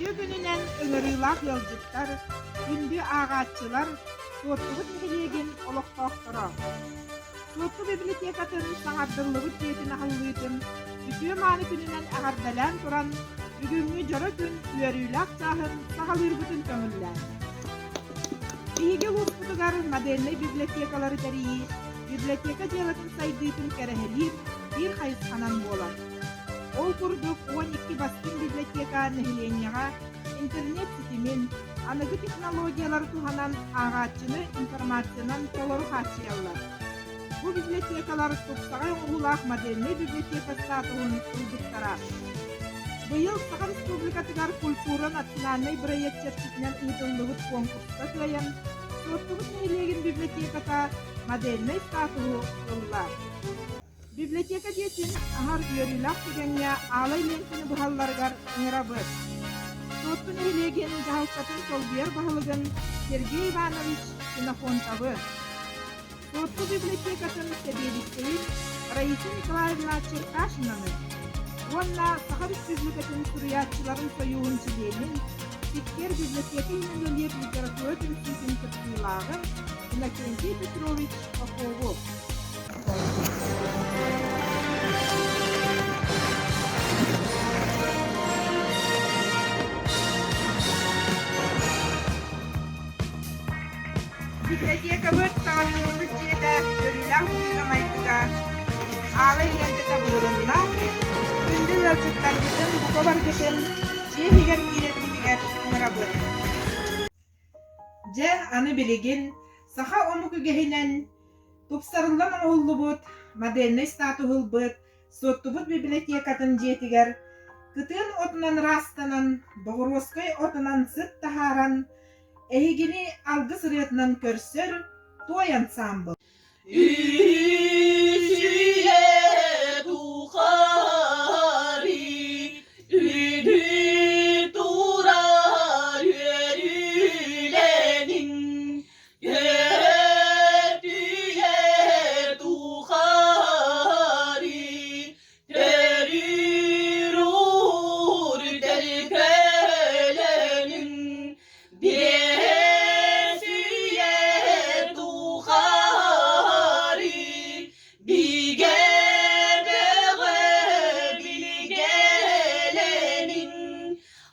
Үтүө күнүнэн ыҥырыылаах ыалдьыттар, күндү ааҕааччылар, Суоттубут нэһилиэгин олохтоохторо! Суотту библиотекатын саҥардыллыбыт дьиэтин аһыллыытын үтүө-мааны күнүнэн эҕэрдэлээн туран, бүгүҥҥү дьоро күн үөрүүлээх чааһын саҕалыырбытын көҥүллээн. Биһиги улууспутугар модельнай библиотекалары тэрийии библиотека дьыалатын сайдыытын кэрэһэлиир биир хайысханан буолар. Ол курдук 12 бастыҥ библиотека нэһилиэнньэҕэ интернет ситимин, аныгы технологиялары туһанан ааҕааччыны информациянан толору хааччыйаллар. Бу библиотекалар тупсаҕай оҥоһуулаах модельнай библиотека статуһун ылбыттара. Быйыл Саха Республикатыгар культура национальнай бырайыак чэрчитинэн ыытыллыбыт конкурска кыайан, Суоттубут нэһилиэгин библиотеката модельнай статуһу ылла. Библиотека дьиэтин аһар үөрүүлээх түгэҥҥэ аалай лиэнтэни быһалларыгар ыҥырабыт. Суотту нэһилиэгин дьаһалтатын солбуйар баһылыгын Сергей Иванович Ксенофонтовы, Суотту библиотекатын сэбиэдиссэйин Раиса Николаевна Черкашинаны уонна Саха Республикатын суруйааччыларын сойууһун чилиэнин, Сиккиэр библиотека иһинэн үлэлиир литература түмсүүтүн кыттыылааҕын Иннокентий Петрович Попову. Библиотекабыт таҥастыырбыт дьиэтэ үөрүүлээх быһыыга-майгыга аалай лиэнтэтэ быһылынна. Күндү ыалдьыттарбытын бука баргытын дьиэ иһигэр киирэргитигэр ыҥырабыт. Дьэ, аны билигин саха омук үгэһинэн тупсарыллан оҥоһуллубут модельнай статуһу ылбыт Суоттубут библиотекатын дьиэтигэр кытыан отунан ыраастанан, боҕуруоскай отунан сыт таһааран, эһигини алгыс ырыатынан көрсөр туой ансаамбыл. Үс үйэ тухары үдү турар үөрүүлэниҥ, Төрт үйэ тухары төрүүр уур төлкөлөнүҥ, Биэс үйэ тухары бигэ бөҕө билгэлэниҥ,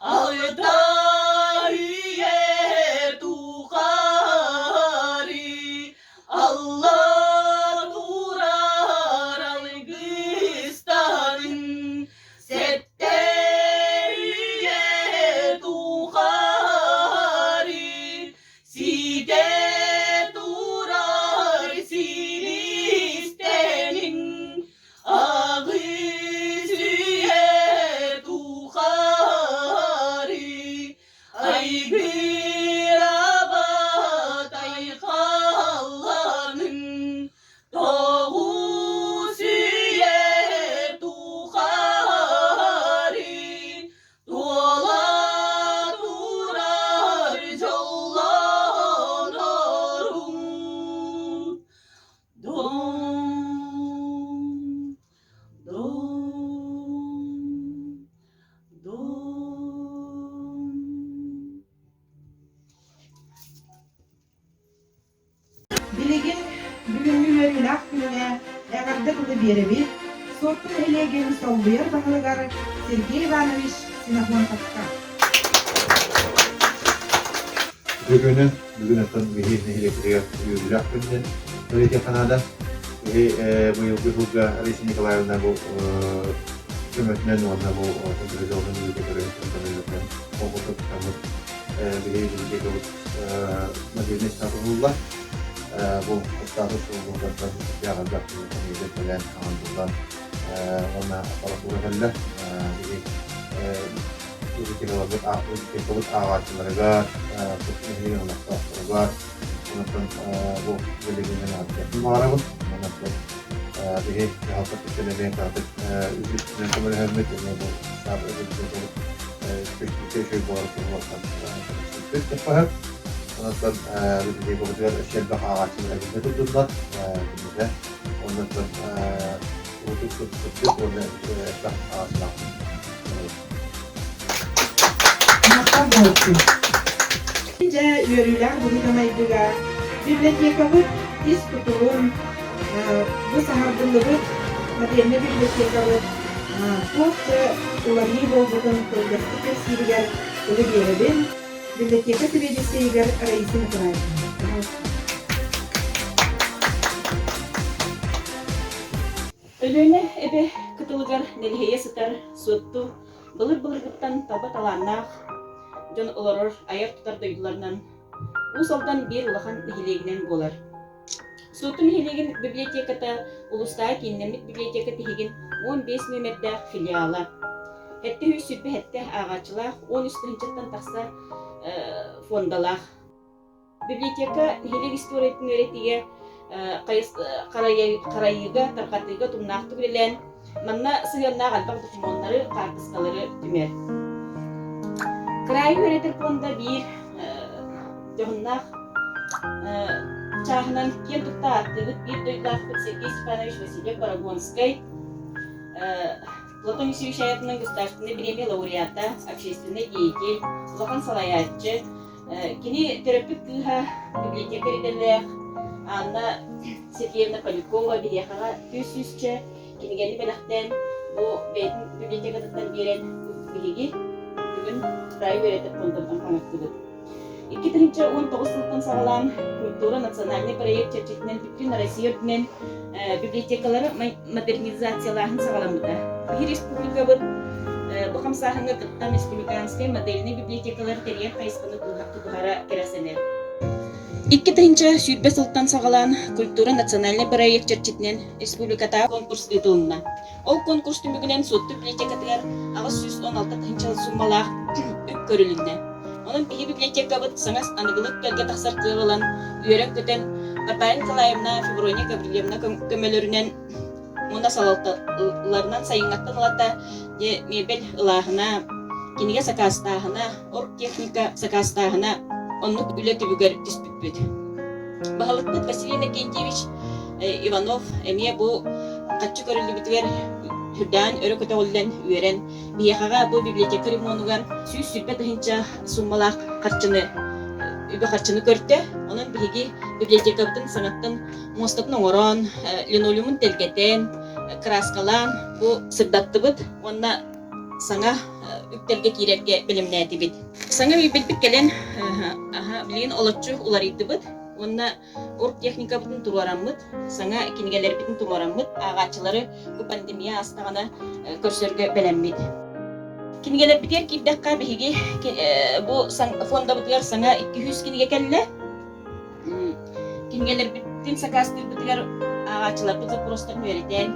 Алта үйэ тухары Алла турар алгыстарын Сэттэ үйэ тухары Ситэ турар силистэнин Аҕыс үйэ тухары айгырабат айхалланың тоҕус үйэ тухары туола турар дьоллоноруҥ Дом, дом, дом. Билигин бүгүҥҥү үөрүүлээх күҥҥэ эҕэрдэ тылы биэрэбит Суотту нэһилиэгин солбуйар баһылыгар Сергей Иванович Ксенофонтовка. Бүгүнү бүгүн оттон биһи нэһилиэкпитигэр үөрүүлээх күнүнэн бэлиэтиэххэ наада. Биһи быйылгы сылга Раиса Николаевна бу көмөтүнэн уонна бу централизованный библиотека көмөлөтүнэн конкурса кыттаммыт биһи библиотекабыт модельный статус ылла. Бу статус ылбытыттан сүрдээх элбэх киһи кэлэн аҕаллылар уонна аппаратура кэллэ. Биһи Библиотекаларбыт библиотекабыт ааҕааччыларыгар, нэһилиэгин олохтоохторугар, онтон бу билигин аҕыйахпын баҕарабын. Онон биһи дьаһалта кыттан эмиэ кыратык үгүс көмөлөһөммүт эмиэ бу библиотекабыт көстүүтэ үчүгэй буолар туһугар сүппүт Онон библиотекабытыгар өссө элбэх ааҕааччылар эбиллэ турдуннар күннэтэ. Онон уутук сыппыт уонна элбэх ааҕааччылаахпыт. Махтал буолуохтун. Дьэ, үөрүүлээх быһыыга-майгыга библиотекабыт ис тутулун, бу саҥардыллыбыт модельнай библиотекабыт туох да уларыйыы буолбутун кылгастык кэпсииригэр тылы биэрэбин. Библиотека сэбиэдиссэйигэр Раиса Николаевна. Өлүөнэ эбэ кытылыгар нэлэһийэ сытар Суотту былыр-былыргыттан талба талааннаах дьон олорор айар-тутар дойдуларынан Уус Алдан биир улахан нэһилиэгинэн буолар. Суотту нэһилиэгин библиотеката улуустааҕы кииннэммит библиотека тиһигин 15 нүөмэрдээх филиала. 727 ааҕааччылаах, 13 тыһыынчаттан тахса фондалаах. Библиотека нэһилиэк историятын үөрэтиигэ, харайыыга, тарҕатыыга тумнаахтык үлэлээн, манна сыһыаннаах элбэх докумуоннары, хаартыскалары түмэр. Кыраайы үөрэтэр пуонда биир дьоһуннаах чааһынан киэн тутта ааттыыбыт биир дойдулаахпыт Сергей Степанович Васильев-Борогонскай Платон Васильевич аятынан государственнай бириэмийэ лауреата, общественнай деятель, улахан салайааччы, Кини төрөппүт кыыһа библиотекарь идэлээх Анна Сергеевна Полякова биһиэхэҕэ түөрт сүүсчэ кинигэни бэлэхтээн, бу бэйэтин библиотекатыттан биэрэн биһиги бүгүн кыраайы үөрэтэр пуондабытын хаҥаттыбыт. 2019 сылтан саҕалаан культура национальный проект чэрчитинэн бүтүн Россия үрдүнэн библиотекалары модернизациялааһын саҕаламмыта. Биһи республикабыт бу хамсааһыҥҥа кыттан республиканскай модельнай библиотекалары тэрийэр хайысханы тутуһара кэрэхсэнэр. 2020 сылтан саҕалаан культура национальный проект чэрчитинэн республикатааҕы конкурс ыытылынна. Ол конкурс түмүгүнэн Суотту библиотекатыгар 816 тыһыынча суммалаах үп көрүлүннэ. Онон биһи библиотекабыт саҥа аныгылык кэлгэ тахсар кыаҕы ылан, үөрэн-көтөн Наталья Николаевна, Феврония Гаврильевна көмөлөрүнэн уонна салалталарынан сайыҥҥаттан ылата дьэ мебель ылааһына, кинигэ сакаастааһына, оргтехника сакаастааһына оннук үлэ түбүгэр түспүппүт. Баһылыкпыт Василий Иннокентьевич Иванов эмиэ бу хаччы көрүллүбүтүгэр сүрдээн өрө көтөҕүллэн үөрэн, биһиэхэҕэ бу библиотека ремонугар 120 тыһыынча суммалаах харчыны үбү-харчыны көрдө. Онон биһиги библиотекабытын саҥаттан муостатын оҥорон, линолеумун тэлгэтэн, кырааскалаан бу сырдаттыбыт уонна саҥа үктэлгэ киирэргэ бэлэмнээтибит. Саҥа мебельбит кэлэн, билигин олоччу уларыйдыбыт уонна оргтехникабытын туруораммыт, саҥа кинигэлэрбитин туруораммыт, ааҕааччылары бу пандемия аастаҕына көрсөргө бэлэммит. Кинигэлэрбитигэр киирдэххэ, биһиги бу фондабытыгар саҥа 200 кинигэ кэллэ. Кинигэлэрбитин сакаастыырбытыгар ааҕааччыларбыт запростарын үөрэтэн,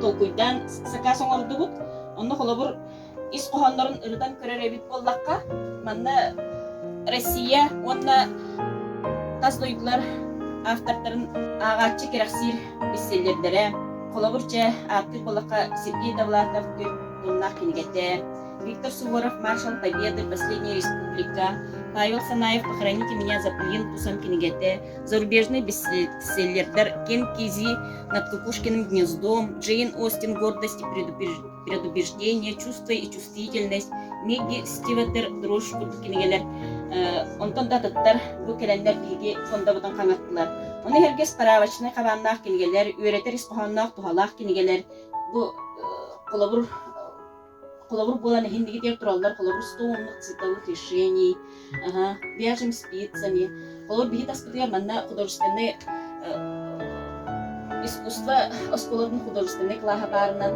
толкуйдаан сакаас оҥордубут. Онно холобур ис хоһооннорун ырытан көрөр эбит буоллахха, манна Россия уонна тас дойдулар автордарын ааҕааччы кэрэхсиир бестселлердэрэ, холобур чэ, ааттыыр буоллахха Сергей Довлатов Түөрт томнаах кинигэтэ, Виктор Суворов Маршал Победы, Последняя республика, Павел Санаев Похороните меня за плинтусом кинигэтэ, зарубежный бестселлердэр Кен Кизи Над Кукушкиным гнездом, Джейн Остин Гордость и предубеждение, Чувство и чувствительность, Мегги Стиветтер Дрожь курдук кинигэлэр онтон да атыттар бу кэлэннэр биһиги фондабытын хаҥаттылар. Ону эһэргэ справочнай хабааннаах кинигэлэр, үөрэтэр ис хоһоонноох туһалаах кинигэлэр бу холобур Холобур буолан иһиннигитигэр тураллар холобур 100 умных цветовых решений, ага, вяжем спицами. Холобур биһи таспытыгар манна художественный искусство оскуолатын художественный кылааһа баарынан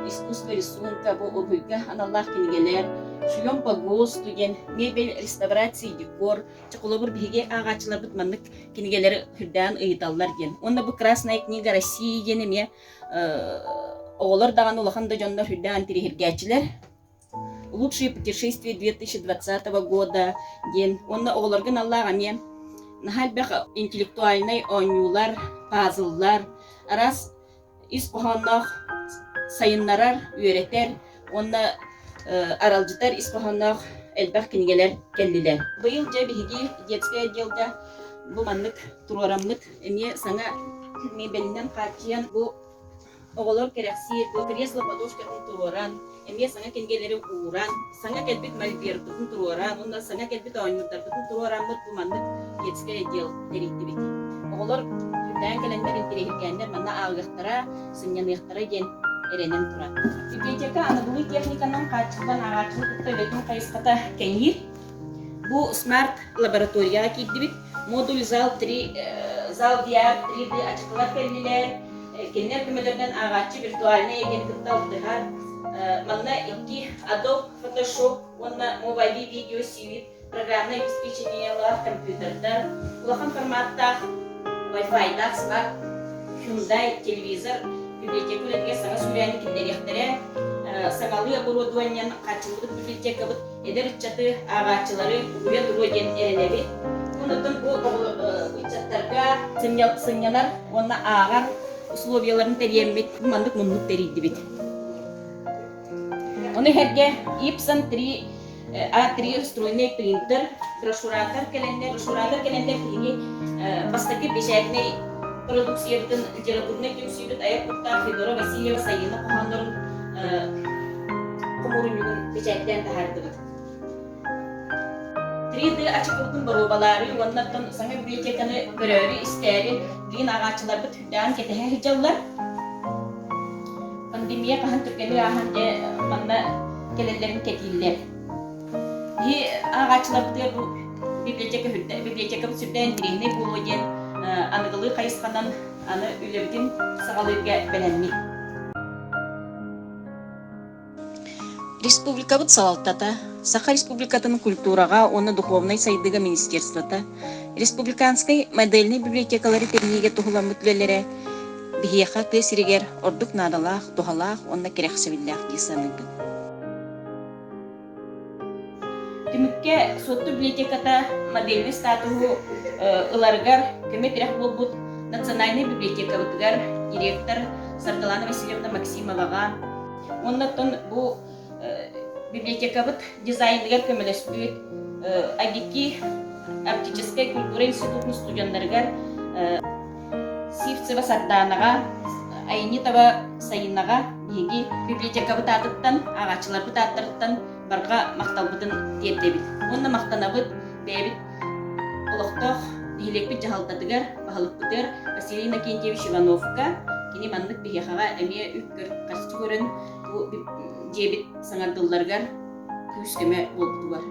искусство рисунка бу уруһуйга аналлаах кинигэлэр, шьем по ГОСТу диэн мебель реставрации декор. Чэ, холобур биһиги ааҕааччыларбыт маннык кинигэлэри үрдээн ыйыталлар диэн. Уонна бу Красная книга России диэн эмиэ Оҕолор даҕаны улахан да дьоннор үрдээн интириэһиргээччилэр. Лучшие путешествия 2020 года диэн уонна оҕолорго аналлаах эмиэ наһаа элбэх интеллектуальнай оонньуулар, пазллар, араас ис хоһоонноох сайыннарар, үөрэтэр уонна аралдьытар ис хоһоонноох элбэх кинигэлэр кэллилэр. Быйыл дьэ биһиги детскэй отделга бу маннык туруораммыт эмиэ саҥа мебелинэн хааччыйан бу оҕолор кэрэхсиир бу кресло подушкатын туруоран. эмиэ саҥа кинигэлэри ууран, саҥа кэлбит мольбербытын туруоран уонна саҥа кэлбит оонньуурдарбытын туруораммыт бу маннык детскэй отдел тэрийдибит. Оҕолор күннээн кэлэннэр интэриэһиргээннэр манна ааҕыахтара, сынньаныахтара диэн эрэнэн турар. Библиотека аныгылыы техниканан хааччыллан ааҕааччыны кытта үлэтин хайысхата кэҥиир. Бу смарт лабораторияҕа киирдибит. Модуль зал 3, зал VR 3D ачыкылар кэллилэр. Кинилэр көмөлөрүнэн ааҕааччы виртуальнай эйгэни кытта алтыһар. Манна икки Adobe Photoshop уонна Movavi Video Suite программнай обеспечениелаах компьютердар, улахан форматтаах Wi-Fi-даах смарт Hyundai телевизор библиотека үлэтигэр саҥа сүүрээни киллэриэхтэрэ. Саҥалыы оборудованиенан хааччыллыбыт библиотекабыт эдэр ыччаты, ааҕааччылары угуйа туруо диэн эрэнэбит. Онтон бу ыччаттарга сынньанар уонна ааҕар условияларын тэрийэммит маннык муннук тэрийдибит. Ону сэргэ Ipson 3 А3 встроенный принтер, брошюратор кэлэннэр, брошюратор кэлэннэр биһиги бастакы бэчээтинэй продукциябытын литературнай түмсүүбүт айар куттаах Федора Васильева Сайыына хоһооннорун хомуурунньугун бэчээттээн таһаардыбыт. 3D ачыкыбытын боруобалаары уонна оттон саҥа библиотеканы көрөөрү-истээри билигин ааҕааччыларбыт сүрдээҕин кэтэһэ сылдьаллар. Пандемия хаһан түргэнник ааһан дьэ манна кэлэллэрин кэтииллэр. Биһи ааҕааччыларбытыгар бу библиотека библиотекабыт сүрдээх интэриэһинэй буолуо диэн аныгылыы хайысханан аны үлэбитин саҕалыырга бэлэммит. Республикабыт салалтата, Саха Республикатын культураҕа уонна духовнай сайдыыга министерствота, республиканскай модельнай библиотекалары тэрийиигэ туһуламмыт үлэлэрэ биһиэхэ тыа сиригэр ордук наадалаах, туһалаах уонна кэрэхсэбиллээх дии саныыбын. Түмүккэ Суотту библиотеката модельнай статуһу ыларыгар көмө-тирэх буолбут Национальнай библиотекабытыгар директор Саргылана Васильевна Максимоваҕа уонна оттон бу библиотекабыт дизайныгар көмөлөспүт АГИКИ Арктическай культура институтун студеннарыгар Сивцева Сардаанаҕа, Айнитова Сайынаҕа биһиги библиотекабыт аатыттан, ааҕааччыларбыт ааттарыттан барҕа махталбытын тиэрдэбит. Уонна махтанабыт бэйэбит олохтоох нэһилиэкпит дьаһалтатыгар, баһылыкпытыгар Василий Иннокентьевич Ивановка кини маннык биһиэхэҕэ эмиэ үп харчы көрөн бу дьиэбит саҥардылларыгар күүс-көмө буолбутугар.